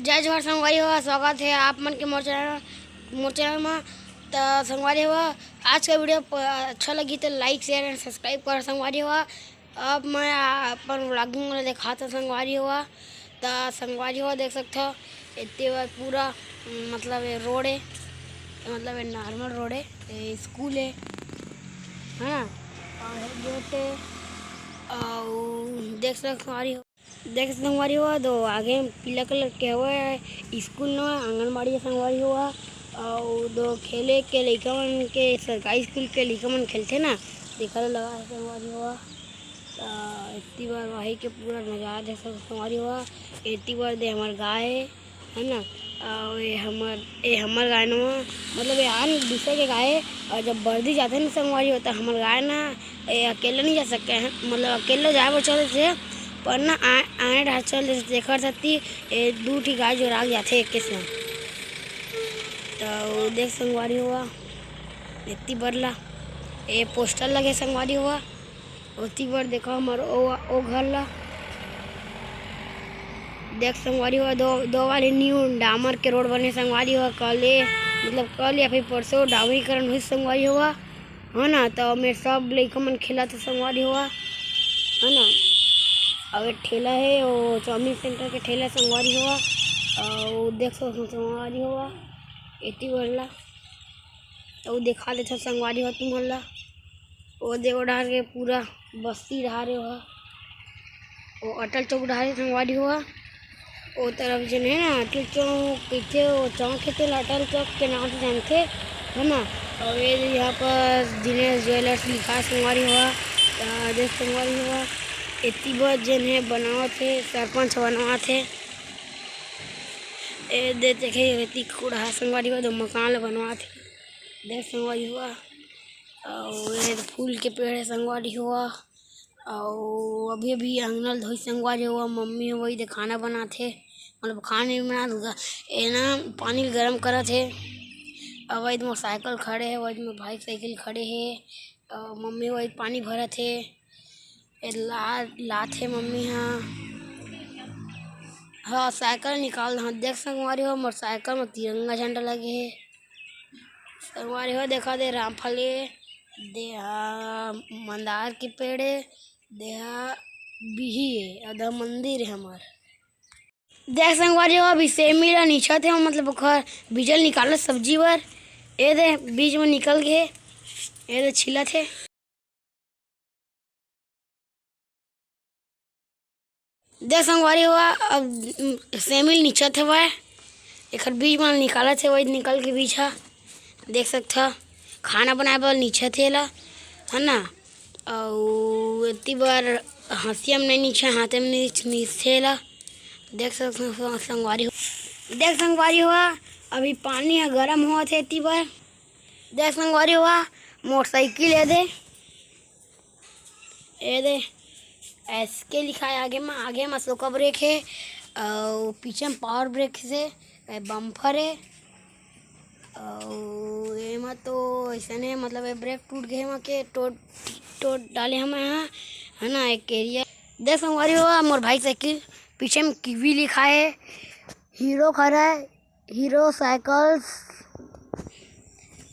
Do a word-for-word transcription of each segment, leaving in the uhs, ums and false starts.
जय जोहार संगवारी हो, स्वागत हे आप मन के मोर चैनल, मोर चैनल म। त संगवारी हो, आज का वीडियो प-, अच्छा लगी त like, share and subscribe कर संगवारी हो। अब मैं आ-, अपन vlogging ला देखात हव संगवारी हो। त संगवारी हो, देख सकथव, एती बर पूरा, मतलब, ये रोड हे, मतलब, ये normal रोड हे, ये स्कूल हे, है ना, और गेट हे, और देख सकथव संगवारी हो, देख संगवारी हो, दो आगे पीला कलर के हवय, स्कूल न आंगनबाड़ी हे संगवारी हो, अउ दो खेले के लइका मन के, सरकारी स्कूल के लइका मन खेलथे ना, तेकर लगा हे संगवारी हो। त एती बर वही के पूरा नजारा देख सकत संगवारी हो। एती बर दे हमर गाय हे, है ना? अउ ये हमर, ये हमर गाय नवा, मतलब ये आन दूसरे के गाय हे। अउ जब बरदी जाथे ना संगवारी हो, त हमर गाय ना, ये अकेला नहीं जा सकते हैं, मतलब अकेला जाए बर चल देथे, पर ना आ-, आने डहार चल देथे, तेकर सेती ये दू ठी गाय जोरा के जाथे एके संग। त वो देख संगवारी हो, एती बर ला ये पोस्टर लगे संगवारी हो। ओती बर देखा हमर ओ, ओ घर ला। देख संगवारी हो, दो, दो वाली न्यू डामर के रोड बने संगवारी हो। कल ए, मतलब कल या फिर परसों डामरीकरण होइस संगवारी हो, है ना? त ओमे सब लइका मन खेलत हे संगवारी हो, है ना? अउ एक ठेला हे, वो चाउमीन सेंटर के ठेला संगवारी हो। अउ देख सकत हो संगवारी हो, एती बर ला अउ देखा देथव संगवारी हो तुमन ला। ओ दे ओ डहार के पूरा बस्ती डहार हे ओहा। ओ अटल चौक डहार हे संगवारी हो। ओ तरफ जेन हे ना अटल चौक कहिथे, ओ चौक हे तेला अटल चौक के नाम से जानथे, है ना। अउ ये यहाँ पर दिनेश ज्वेलर्स लिखा हे संगवारी हो। त देख संगवारी हो, एती बर जेन हे बनावत हे, सरपंच बनावत हे। ए दे देखे एती कुड़हा संगवारी हो, दो मकान ल बनवात हे। देख संगवारी हो, अउ ये फूल के पेड़ हे संगवारी हो, अउ अभी-अभी अंगना ल धोई संगवारी हो, मम्मी ह वही दे खाना बनात हे, मतलब खाना नहीं बनात, ग-, ए ना पानी ल गरम करत हे। अउ वही दे मोर साइकिल खड़े हे, वही दे मोर भाई के साइकिल खड़े हे, अउ मम्मी वही पानी भरत हे। ए ला-, लात हे मम्मी ह। हाँ, साइकिल निकाल, हाँ, देख संगवारी हो, मोर साइकिल म तिरंगा झंडा लगे हे। संगवारी हो, देखा दे रामफल ए, दे हा मंदार के पेड़ ए, दे हा बिही ए, अउ दे हा मंदिर ए हमर। देख संगवारी हो, अभी सेमी ला निछत हे, मतलब ओखर बीजा ल निकालत सब्जी बर। ए दे बीज म निकल गे हे, ए दे छिलत हे। देख संगवारी हो, अब सेमी ल निछत हवय, एखर बीज मन निकालत हे, वही निकल के बीज ह। देख सकथव, खाना बनाए बर निछत हे एला, है ना। अउ एती बर हंसिया म नइ निछे, हाथे म निछ-, निछथे एला। देख सकथव संगवारी हो, देख संगवारी हो, अभी पानी ह गरम होवत हे एती बर। देख संगवारी हो, मोटरसाइकिल ए दे। ए दे, एसके लिखा हे आगे म, आगे म अशोका ब्रेक हे, अउ पीछे म पावर ब्रेक हे, ए बम्पर हे, अउ एमा तो अइसन हे, मतलब ए ब्रेक टूट गे हे, एमा के टोट, टोट डाले हवय, है ना, एक एरिया। देख संगवारी हो, मोर भाई साइकिल, पीछे म कीवी लिखा हे, हीरो खड़ा हे, हीरो साइकिल्स,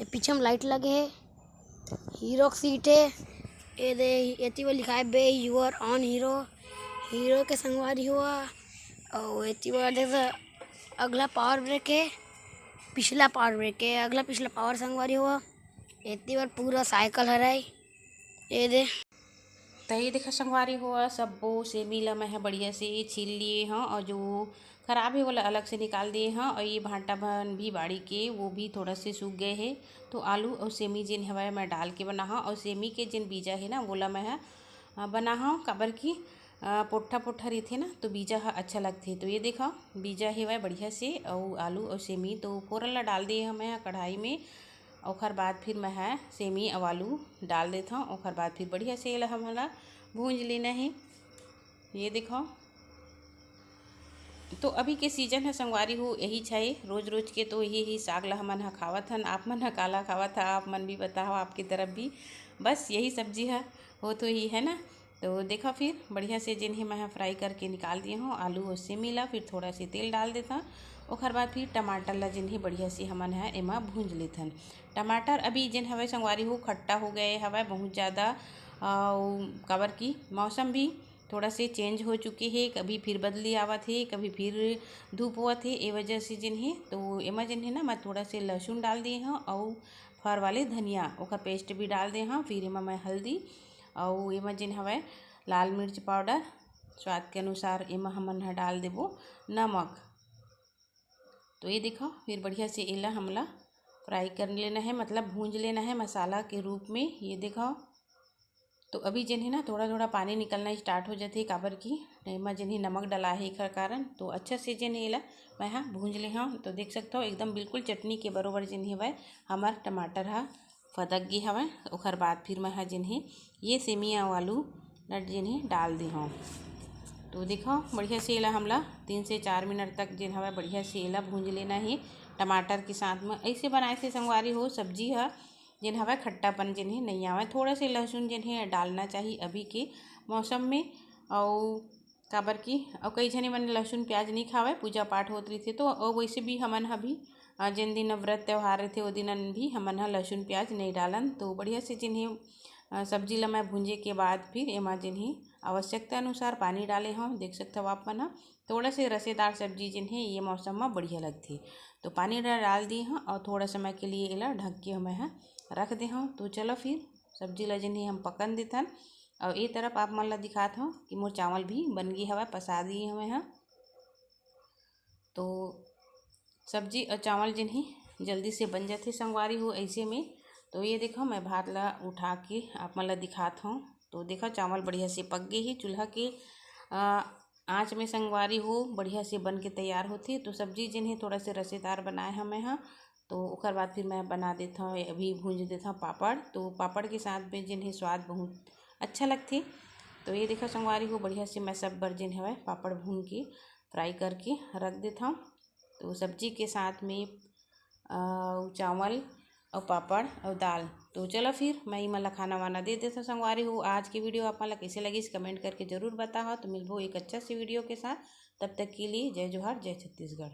ए पीछे म लाइट लगे हे, हीरो के सीट हे, ए दे, एती बर लिखा हे, "बे, you are on hero", hero के संगवारी हो। अउ एती बर देख, अगला पावर ब्रेक हे, पिछला पावर ब्रेक हे, अगला पिछला पावर संगवारी हो। एती बर पूरा साइकिल हरय, ए दे। त ये देखा संगवारी हो, सब्बो सेमी ला मैं ह बढ़िया से छील लिए हव अउ जो खराब हे, ओला अलग से निकाल दिए हव। अउ ये भांटा मन भी बाड़ी के, वो भी थोड़ा से सूख गए हे, तो आलू अउ सेमी जेन हवय, मैं डाल के बनाहव। अउ सेमी के जेन बीजा हे ना, वोला मैं ह, अ, बनाहव, काबर कि, अ, पोट्ठा पोट्ठा रहिथे ना, तो बीजा ह अच्छा लगथे। तो ये देखव, बीजा हेवय बढ़िया से, अउ आलू अउ सेमी तो फोरन ला डाल दिए हव मैं ह कढ़ाई में। ओखर बाद फिर मैं ह सेमी अउ आलू डाल देथव। ओखर बाद फिर बढ़िया से एला हमन ला भूंज लेना हे। ये देखव, तो अभी के सीजन ह संगवारी हो, यही छै, रोज रोज के तो यही ही साग ला हमन ह खावत हन। आप मन ह काला खावत ह, आप मन भी बताओ, आपके तरफ भी बस यही सब्जी ह होत होही, है ना? तो देखा, फिर बढ़िया से जेन हे मैं ह फ्राई करके निकाल दिए हूँ आलू और सेमी ला। फिर थोड़ा से तेल डाल देथन, ओखर बाद फिर टमाटर ला जेन हे बढ़िया से हमन ह एमा भूंज लेथन। टमाटर अभी जेन हवय संगवारी हो, खट्टा हो गए हवय बहुत ज़्यादा, अउ काबर की मौसम भी थोड़ा से चेंज हो चुके हे, कभी फिर बदली आवत हे, कभी फिर धूप होवत हे, ए वजह से जेन हे। तो एमा जेन हे ना, मैं थोड़ा से लहसुन डाल दिए हूँ अउ फर वाले धनिया, ओकर पेस्ट भी डाल दे हूँ। फिर एमा मैं हल्दी अउ एमा जेन हवय लाल मिर्च पाउडर, स्वाद के अनुसार एमा हमन ह डाल देबो नमक। तो ये देखो, फिर बढ़िया से एला हमला फ्राई कर लेना है, मतलब भूंज लेना है मसाला के रूप में। ये देखो, तो अभी जेन हे ना, थोड़ा थोड़ा पानी निकलना स्टार्ट हो जाथे, काबर की एमा जेन हे नमक डला है, एकर कारण। तो अच्छा से जेन हे एला मैं हा भूंज ले हूँ। तो देख सकत हो, एकदम बिल्कुल चटनी के बरोबर जेन हे वह हमर टमाटर हा फदक गे हवय। ओखर बाद फिर मैं हा जेन हे ये सेमी अउ आलू ला जेन हे डाल दे हूँ। तो देखो, बढ़िया से एला हमला तीन से चार मिनट तक जेन हवय बढ़िया से एला भूंज लेना है टमाटर के साथ में। ऐसे बनाए से संगवारी हो, सब्जी ह जेन हवय खट्टापन जेन हे नहीं आवय। थोड़ा से लहसुन जेन हे डालना चाहिए अभी के मौसम में। अउ काबर की अउ कई झने मन लहसुन प्याज नहीं खावय, पूजा पाठ होत रहिथे। तो अउ वैसे भी हमन ह भी, अ, जेन दिन व्रत त्यौहार रहिथे, ओ दिन भी हमन ह लहसुन प्याज नहीं डालन। तो बढ़िया से जेन हे, अ, सब्जी ला मैं भूंजे के बाद फिर एमा जेन हे आवश्यकता अनुसार पानी डाले हूँ। देख सकत हव आप मन ह, थोड़ा से रसेदार सब्जी जेन हे ये मौसम में बढ़िया लगथे। तो पानी ला डाल दिए हूँ अउ थोड़ा समय के लिए एला ढक के मैं ह रख दे हूँ। तो चलो, फिर सब्जी ला जेन हे हम पकन देथन। अउ ए तरफ आप मन ला दिखात हूँ कि मोर चावल भी बन गे हवय, पसा दिए हवय ह। तो सब्जी अउ चावल जेन हे जल्दी से बन जाथे संगवारी हो ऐसे में। तो ये देखो, मैं भात ला उठा के आप मन ला दिखात हूँ। तो देखो, चावल बढ़िया से पक गे हे। चूल्हा के, अ, आँच में संगवारी हो बढ़िया से बन के तैयार होथे। तो सब्जी जेन हे थोड़ा से रसेदार बनाए हवं मैं ह। तो ओकर बाद फिर मैं बना देत हवं, अभी भूंज देत हवं पापड़। तो पापड़ के साथ में जेन हे स्वाद बहुत अच्छा लगथे। तो ये देखो संगवारी हो, बढ़िया से मैं सब बर जेन हवय पापड़ भून के फ्राई करके रख देत हवं। तो सब्जी के साथ में, अ, चावल अउ पापड़ अउ दाल। तो चलो, फिर मैं इमन ला खाना वाना दे देत हवं संगवारी हो। आज के वीडियो आप मन ला कैसे लगिस, कमेंट करके जरूर बताओ। तो मिलबो एक अच्छा से वीडियो के साथ, तब तक के लिए जय जोहार, जय छत्तीसगढ़।